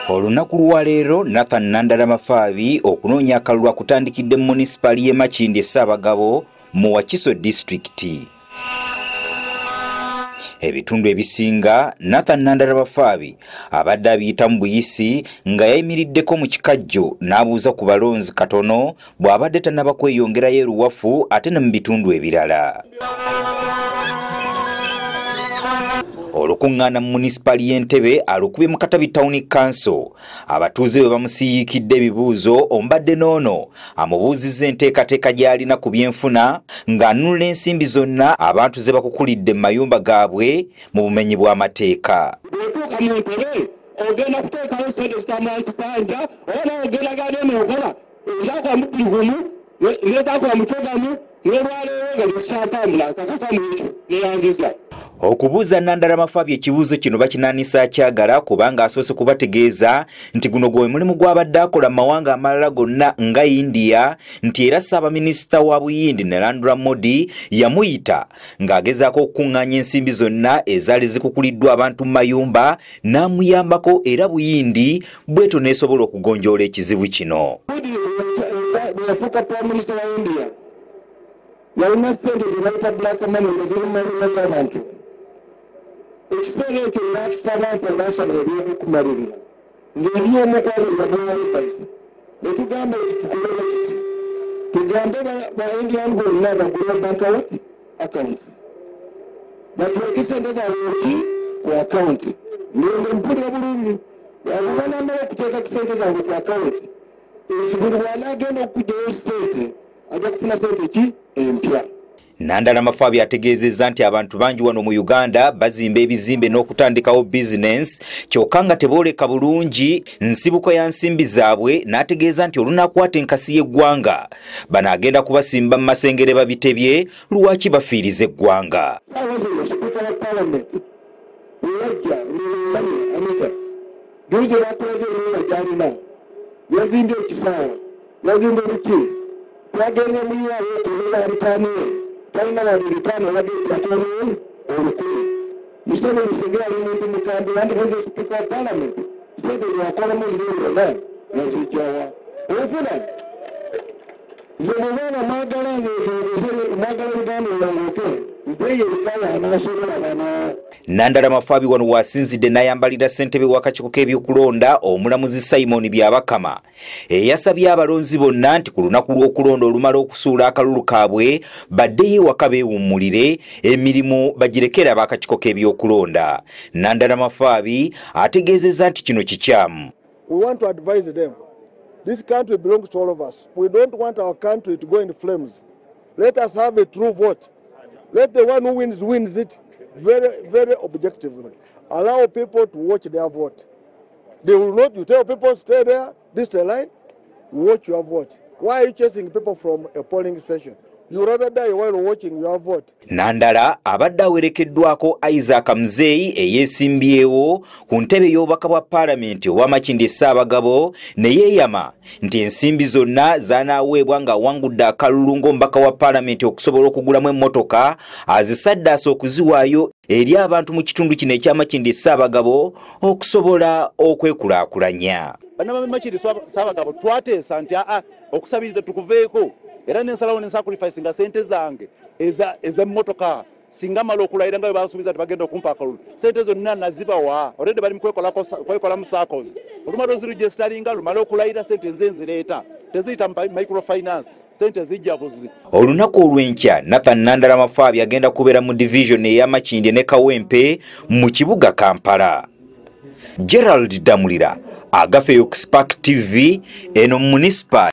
Olunaku lwaleero Nathan Nandala Mafabi okunoonya akalulu akutandikidde mu munisipaali y'e Makindye Ssaabagabo mu Wakiso disitulikiti. Ebitundu ebisinga Nathan Nandala Mafabi abadde abiyitamu buyisi nga yayimiriddeko mu kikajjo n'abuuza ku balonzi katono bw'abadde tannaba kweyongerayo e Luwafu ate ne mu bitundu ebirala. Olukuŋŋaana mu munisipaali y'Entebbe alukubye mu Katabi Town Council. Abatuuze bwe bamusiyiikidde ebibuuzo omubadde n'ono amubuuzizza enteekateeka gy'alina ku byenfuna ng'anunula ensimbi zonna abantu ze bakukulidde mu mayumba gaabwe mu bumenyi bw'amateeka. Bw'otuuka mu Ntebe ogenda kuteekawo ssente zitamantisanja oba nawe ogenda gagenda okola ezakola mu buli gumu n'ezakola mu kyogamu n'olwaleero nga tekikyatambula kakasa mu ekyo neyangiza. Okubuuza Nandala Mafabi ekibuuzo kino bakinaanisa akyagala kubanga asoose kubategeeza nti guno gwe mulimu gw'abadde akola mu mawanga amalala gonna nga India, nti era ssaabaminisita wa Buyindi Narendra Modi yamuyita ng'agezaako okukuŋŋaanya ensimbi zonna ezaali zikukuliddwa abantu mu mayumba n'amuyambako era Buyindi bw'etyo n'esobola okugonjoola ekizibu kino. Bwe yafuuka Prime Minister wa India yalina ssente ze bayita black money nga ziri mu mayumba g'abantu. Ekiseera ekyo n'akisaba nti national ebyokumalirira ng'eby'omu kwabiri yamuwa advice ne tugamba nti tukole kiti, tugambe ba Indian bonna bagule bank account bateeke sente zaabwe ki ku account. Ngende mpulira bulungi bwanamala okuteeka sente zange ku account, buli bw'anaagenda okuggyayo sente ajja kufuna sente ki empya. Nandala Mafabi ategeezezza nti abantu bangi wano mu Uganda bazimba ebizimbe n'okutandikawo bizinensi kyokka nga tebooleka bulungi nsibuko ya nsimbi zaabwe, n'ategeeza nti olunakwata enkasi y'eggwanga bano agenda kubasimba mu masengere babitebye lwaki bafiiriza eggwanga. Ssaawa zino sipiika wa Paalamenti weyajja Anita juzi bakulaze enyumba gy'alina, yazimbye ekisaawe, yazimbye biki, twagenze muyiwawo okubeera bitaano talina wadde 500 yadde 1,000. Museveni singa yali muntu mukambwe yandikoze sipiika wa Paalamenti sente zeyakolamu ebiro byonna yazijjawa. Ofuna nze bw'obaana mwagala mwagala Uganda erongooke mpeeyo ebikaaya anaasobola bano. Nandala Mafabi wano wasinzidde n'ayambalira ssentebe w'akakiiko k'ebyokulonda omulamuzi Simon Byabakama eyasabye abalonzi bonna nti ku lunaku lw'okulonda olumala okusuula akalulu kaabwe baddeyo ewaka beewummulire emirimu bagirekere ab'akakiiko k'ebyokulonda. Nandala Mafabi ategeezezza nti kino kikyamu. We want to advise them. This country belongs to all of us. We don't want our country to go in flames. Let us have a true vote. Let the one who wins, wins it very, very objectively. Allow people to watch their vote. They will not, you tell people stay there, this is the line, watch your vote. Why are you chasing people from a polling station? You rather die while watching your vote. Nandala abadde awerekeddwako Isaac Mzeei eyeesimbyewo ku ntebe y'obubaka bwa Paalamenti owa Makindye Ssaabagabo ne yeeyama nti ensimbi zonna z'anaaweebwa ng'awangudde akalulu ng'omubaka wa Paalamenti okusobola okugulamu emmotoka azisaddaasa okuziwaayo eri abantu mu kitundu kino ekya Makindye Ssaabagabo okusobola okwekulaakulanya. Bannamamakindye Ssaabagabo twateesa nti aa okusabiriza tukuveeko era nensalawo nensacrifice nga sente zange ez'emmotoka singa mala okulayira nga bwe bansuubiza nti bagenda okumpa akalulu sente zonna nazibawa already bali mu kwekolamu SACCOs olumala oziregisteringa lumala okulayira sente nze nzireeta teziyita microfinance sente zijja buzi. Olunaku olw'enkya Nathan Nandala Mafabi agenda kubeera mu division ey'a Makindye ne Kawempe mu kibuga Kampala. Gerald Damulira, Agafeyo Spark TV, eno munisipaali.